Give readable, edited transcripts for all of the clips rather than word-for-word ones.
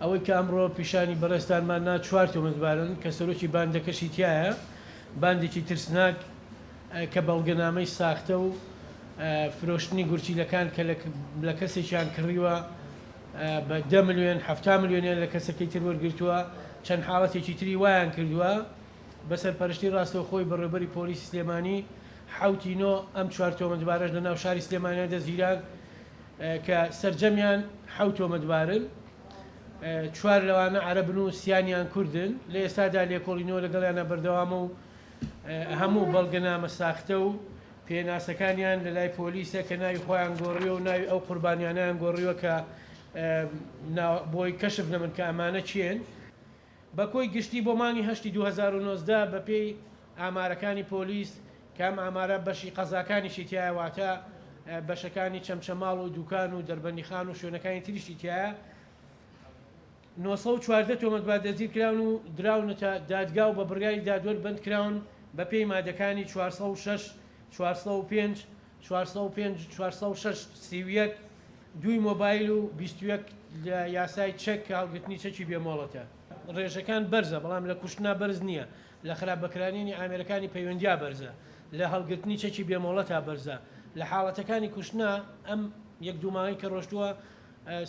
ئەوەی کە ئەمڕۆ پیشانی بەڕێزتانمان نا چوار تۆمەتبارن کە سەرۆکی باندەکەشی تیایە، باندێکی ترسناک کە بەڵگەنامەی ساختە و فرۆشتنی گورچیلەکان کە لە کەسێکیان کڕیوە بە دە ملیۆن 70 ملیۆنیان لە کەسەکەی تر وەرگرتووە، چەند حاڵەتێکی تری وایان کردووە. بە سەرپەرشتی ڕاستەوخۆی بەڕێوبەری پۆلیسی سلێمانی حەوتی نۆ ئەم چوار تۆمەتبارەش لە ناو شاری سلێمانیا دەستگیران کە سەرجەمیان حەوت تۆمەتبارن، چوار لەوانە عەرەبن و سیانیان کوردن، لە ئێستادا لێکۆڵینەوە لەگەڵیانە بەردەوامە و هەموو بەڵگەنامە ساختە و پێناسەکانیان لەلای پۆلیسە کە ناوی خۆیان گۆڕیوە و ناوی ئەو قوربانیانەیان گۆڕیوە کە بۆی کەشف نەبن کە ئەمانە کێن. بە کۆی گشتی بۆ مانگی هەشتی 2019 بە پێی ئامارەکانی پۆلیس کە ئەم ئامارە بەشی قەزاکانیشی تیایە واتە بەشەکانی چەمچەماڵ و دوکان و دەربەندیخان و شوێنەکانی تریشی تیایە 914 تۆمەتبار دەستگیرکراون و دراونەتە دادگا و بە بڕیاری دادوەر بەندکراون بە پێی مادەکانی 406، 405، 405، 406، 31، دووی مۆبایل و 21 لە یاسای چەک کە هەڵگرتنی چەکی بێ مۆڵەتە. ڕێژەکان بەرزە، بەڵام لە کوشتنا بەرز نییە، لە خراپ بەکرانینی ئامێرەکانی پەیوەندیا بەرزە، لە هەڵگرتنی چەکی بێ مۆڵەتا بەرزە، لە حاڵەتەکانی کوشتنا ئەم یەک دوو مانگەی کە ڕۆشتووە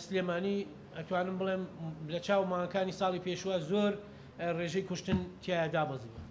سلێمانی ئەتوانم بڵێم لە چاو مانگەکانی ساڵی پێشووە زۆر ڕێژەی کوشتن تیایا دابەزیوە.